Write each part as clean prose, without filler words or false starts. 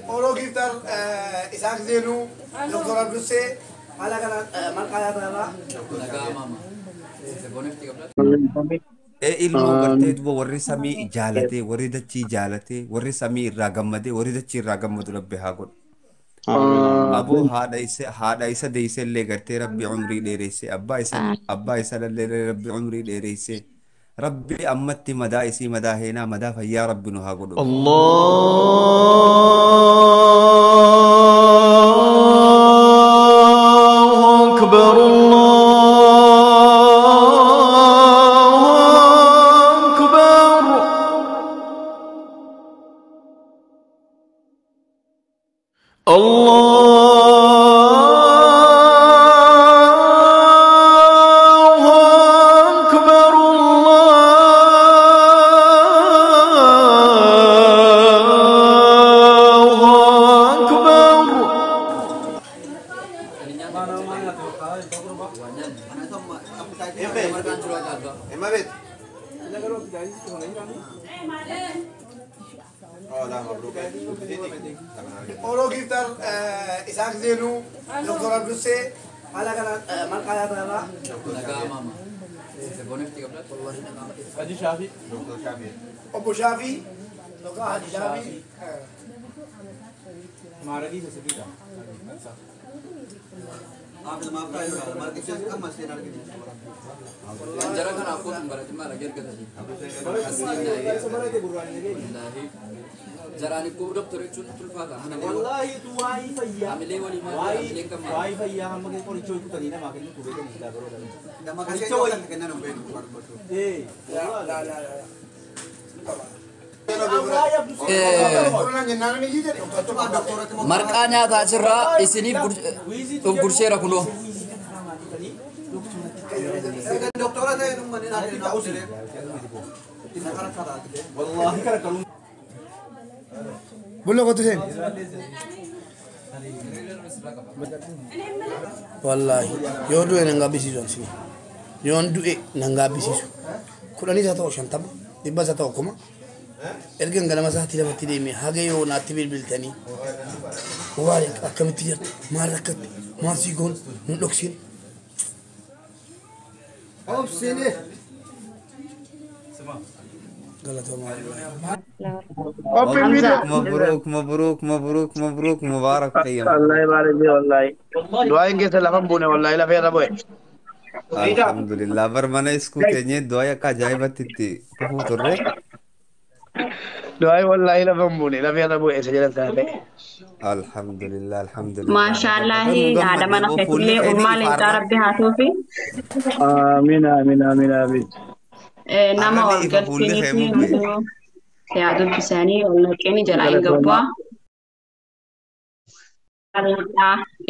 Oro giftar Isaac Zenu, Dr. Abduse, haala kanaan marqaa nyaataa. Ilmoo gartee duba warri samii jaalatee, warri dachii jaalatee, warri samii irraa gammadee, warri dachii irraa gammadu Rabbi haa godhu. Aboo haadha isa deeyse illee gartee Rabbi umrii dheereyse, abbaa isa illee Rabbi umrii dheereyse. Rabbi ammatti madaa isii madaa heenaa madaa fayyaa Rabbi nu haa godhu. الله أكبر الله أكبر الله أكبر الله أكبر. Oro giftar Isaac Zenu, Dr. Abduse, haala kanaan marqaa nyaataa. Obbo Shaafii, Dr. Haji Shaafii. Wallahi tu waa'ee fayyaa waa'ee fayyaa hamma qoricha wayii kutanii namaa kennu tu beekanii silaa baroo dha. Qoricha wayii. Ee. La la la. Marqaa nyaataa asirraa isiniif of gursheera kunoo. Wallahi kana kaluu. Bulla kottu seen. Wallahi yoo du'e nan gaabbisiisu ansi. Yoon du'e nan gaabbisiisu. 10 isaa ta'u 50, 100 isaa ta'u 1000. Erga ganama sa'aatii 2tti deemee haga yoo naatti bilbiltanii waan akkamitti jirtu, maal rakkatte, maal sii goon nun dhoksin. Obsine. Galatoomaa wallahi. مبروك مبروك مبروك مبروك مبارك قيم. الله يبارك فيك والله. Du'aan keessa lafa hin buune wallahi lafa irra bu'e. Alhamdulillah bar mana iskuu teenyee du'aa akka ajaa'ibatti itti fufuu turre. Du'aan wallahi lafa hin buune lafa irra bu'e isa jedhan sana ta'e. Alhamdulillah alhamdulillah. Maashaallahi haadha mana keetillee ummaa leencaa Rabbi haa ta'uufi. Amiin amiin amiin amiin. Nama Arrani ol ifa fuulli galchiniifi kee mubbee. hundinuu yaa dubbisanii ol naqeeni jalaa hin gabbaa.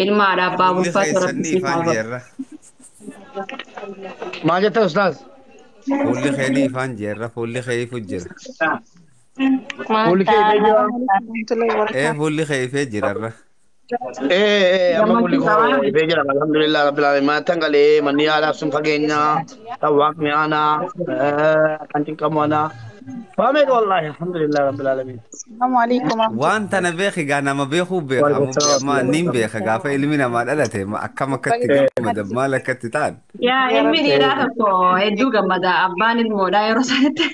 Ilma haadha abbaa Fuulli bulfaatu Rabbi keessanni siif haa ifaan godhu. jeerra. Maal jetta ustaaz? Fuulli keenya ifaan jeerra, fuulli kee ifu jira. Fuulli kee ifee jira? Ee fuulli kee ifee jirarra. Ee amma fuulli Gammachuu koo qabaa. ifee jira alhamdulillah rabbil alamin. Maattan galee manni yaalaaf sun fageenya kan waaqni aanaa kan cinqamu aanaa. Faameedha wallahi alhamdulillah rabbil alamin. Waan tana beeki gaa nama beekuu beeka amma nin beeka gaafa ilmi namaa dhalate akkam akkatti gammadan maal akkatti ta'an. Yaa ilmi dhiiraa tokko hedduu gammada abbaan ilmoodhaa yeroo sanatti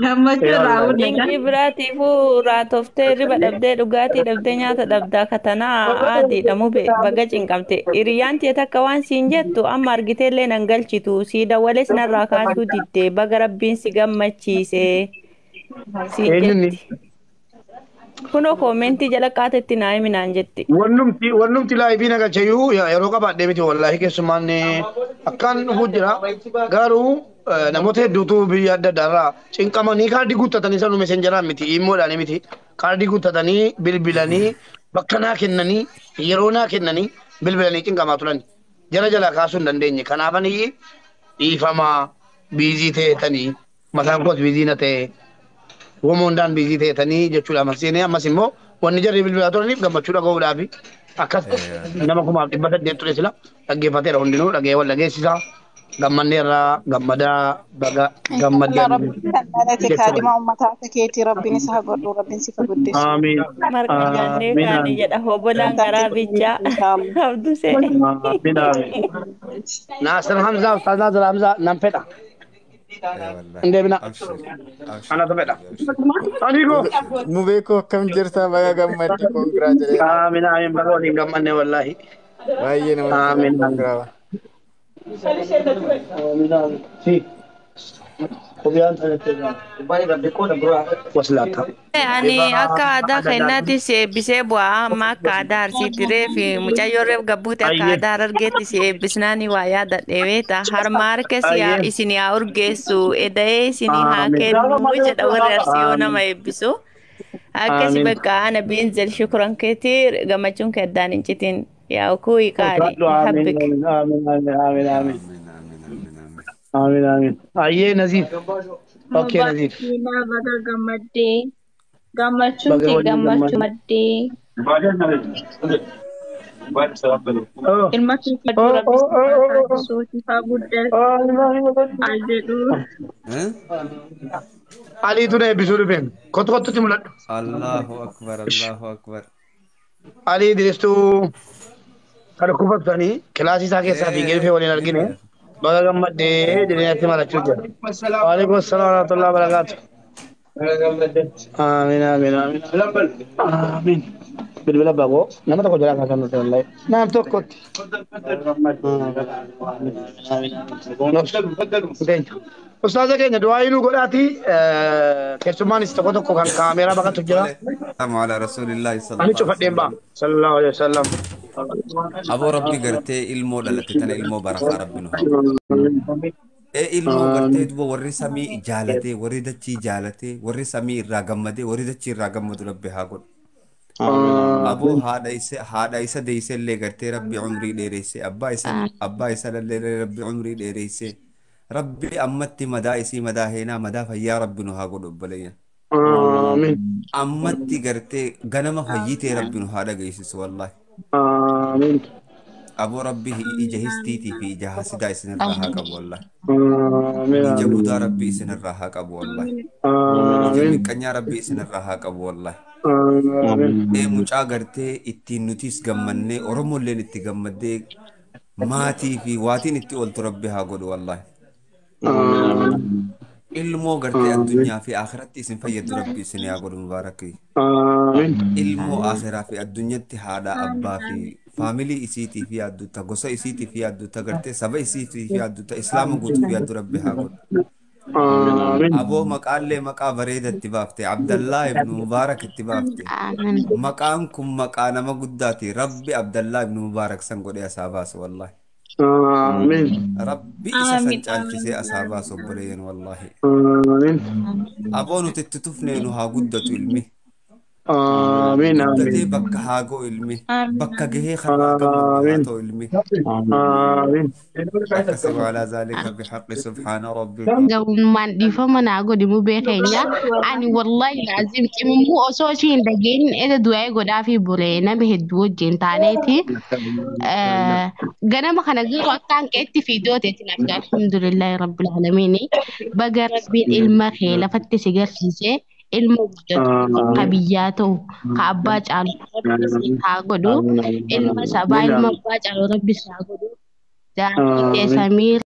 gammachuu irraa guddata. Dinqii biraatiifuu raatoftee riba dhabdee dhugaatii dhabdee nyaata dhabdaa katanaa aadiidha mube baga cinqamte. Hiriyyaan tee takka waan siin jettu amma argiteellee nan galchitu sii dawwalees narraa kaasuu didde baga Rabbiin si gammachiise siin Eenyunni? jetti. Kunoo koomentii jala qaatetti naa himi naan jetti. Wannumti laayifii nagalchayyuu yeroo qabaadhee miti wallahi keessumaan akkaan dhufuu jira. Garuu namoota hedduutu biyya adda addaarraa cinqamanii kaardii guuttatanii sanuu meseenjaraan miti immoodhaan miti kaardii guuttatanii bilbilanii bakka naa kennanii yeroo naa kennanii bilbilanii cinqamaa turan. Jara jalaa kaasuu hin dandeenye. Kanaafanii dhiifamaa biizii ta'etanii mataan koos biizii na ta'e womoondaan biizii ta'etanii jechuudha. Ammas seenee ammas immoo wanni jarri bilbilaa turaniif gammachuu dhaga'uudhaafi Akkas nama 1800 ture sila dhaggeeffateera hundinuu dhagee wal dhageessisaa. Gammanneerraa gammadaa baga Inshaallah gammaddan rabbiin kan dhalate kaadhima uummataa akka keetii rabbiin isa haa godhu rabbiin sifa guddisu. Amiin. Marga nyaannee Amiin. kaane jedha hobbolaan Uummataa garaa kee bichaa inshaallah. abdusee. Amiin. Amiin. Naasir Hamzaa Ustaaz Naasir Hamzaa nan fedha. Wallahi. Hin deebina. Abshir. Abshir. Anatu fedha. Abshir. Anigo. Mubeekoo akkam jirta baga gammadde koongiraa jedhee Amiin amiin baga waliin gammanne wallaahi. baay'ee namatti tola Amiin amiin. koongiraa. Amiin amiin. Si. Kophiyaan Waslaata. Ani akka aadaa keenyaatti si eebbisee bu'aa amma akka aadaa arsiitti reefi mucayyoo reef gabbuute akka Ayyee. aadaa harargeetti si eebbisnaani waa yaadadhe beeta harma harka si haa Ayyee. isin haa urgeessu eda'ee isin haa Amiin. kennu jedha warri arsii yoo nama Amiin. eebbisu. Akkasi Amiin. bakka ana biinzel shukuran keetii gammachuun kee addaan hin citin yaa kuyi qaali Ulfaadhu amiin habbik. amiin amiin amiin amiin amiin. Amiin amiin amiin amiin. Amiin amiin. Ayyee Naziif. Okay Naziif. Mubarakina baga gammaddee gammachuun Baga kee waliin gammachuu gammanne. maddee Oh. ilma kee fadhu Oh rabbi oh si haa oh oh oh. taasisu siif haa guddasu Oh. haa jedhu. Eh? Aliitu na eebbisuu dhufeen. Kottu kottutti mul'adhu. Allahu akbar Allahu akbar. Alii Idristuu kan dhukkufatanii kilaasii isaa keessaa fiigee dhufee waliin argine. Baga gammaddee jireenyatti marachuu jira. Waalaikum assalam warahmatullahi wabarakatuh. Amiin amiin amiin. Amiin. Bilbila bagoo nama tokko jalaa kaasan nuti wallahi. Nam tokkotti. Ustaaza keenya du'aa inuu godhaati keessummaanis tokko tokko kan kaameeraa baqatu jira. Salamu ala rasuulillahi Ani sallallahu alaihi cufadheen ba'a. wasallam. Sallallahu alaihi wasallam. Aboo rabbi gartee ilmoo dhalate tana ilmoo barakaa rabbi nu haa godhu. Ee ilmoo gartee duba warri samii jaalatee warri dachii jaalatee warri samii irraa gammadee warri dachii irraa gammadu rabbi haa godhu. Aboo haadha isa deeyse illee gartee rabbi umrii dheereyse abbaa isa illee rabbi umrii dheereyse rabbi ammatti madaa isii madaa heenaa madaa fayyaa rabbi nu haa godhu obboleeyyan. Amiin. Ammatti gartee ganama fayyitee rabbi nu haa dhageessisu wallaahi. Amiin. Aboo rabbi ija histiitii fi ija hasidaa isinirraa haa qabu wallaahi. Amiin. Ija Amiin. budaa rabbi isinirraa haa qabu wallaahi. Ija Amiin. miqqanyaa rabbi isinirraa haa qabu wallaahi. Amiin. Ee mucaa gartee ittiin nutis gammannee Oromolleen itti gammaddee maatii fi waatiin itti ooltu rabbi haa godhu wallaahi. Amiin. Ilmoo gartee addunyaa fi akhiratti isin fayyadu rabbi isin haa godhu mubaarakii. Amiin. Ilmoo akhiraa fi addunyatti haadha abbaa fi faamilii isiitii fi yaaddu ta gosa isiitii fi yaaddu ta gartee saba isiitii fi yaaddu ta islaama guutuu fi yaaddu rabbi haa godhu. Amiin. Aboo maqaallee maqaa bareeda itti baafte Abdallaa ibnu Mubaarak itti baafte. Maqaan kun maqaa nama guddaati. Rabbi Abdallaa ibnu Mubaarak san godhee asaa baasu wallaahi. Amiin. Rabbi isa san Amiin amiin caalchisee asaa baasu obboleeyyan wallaahi. Amiin. Aboo nuti itti tufnee nu haa guddatu ilmi. Amiin. Guddatee Amiin. bakka haa ga'u ilmi. amiin Bakka gahee har'aa gammadu haa Amiin. ta'u ilmi. Amiin. Akkasuma alaa zaalika bihaqi subhaana rabbika. Gamummaan dhiifama naa godhi mubee keenya. Ani wallahi laazim cimimuu osoo ishii hin dhageenyin eda du'aa godhaafii bule nama hedduu wajjin taaneeti. Ganama kana garuu akka hanqeetti fiidooteetiin arga alhamdulillahi rabbil aalamiin. Baga rabbiin ilma kee lafatti si garsiise ilma guddatu ka biyyaa ta'u ka abbaa caalu rabbi si haa godhu ilma sabaa ilma abbaa caalu rabbi si haa godhu. Jaartii Amiin. Samiir.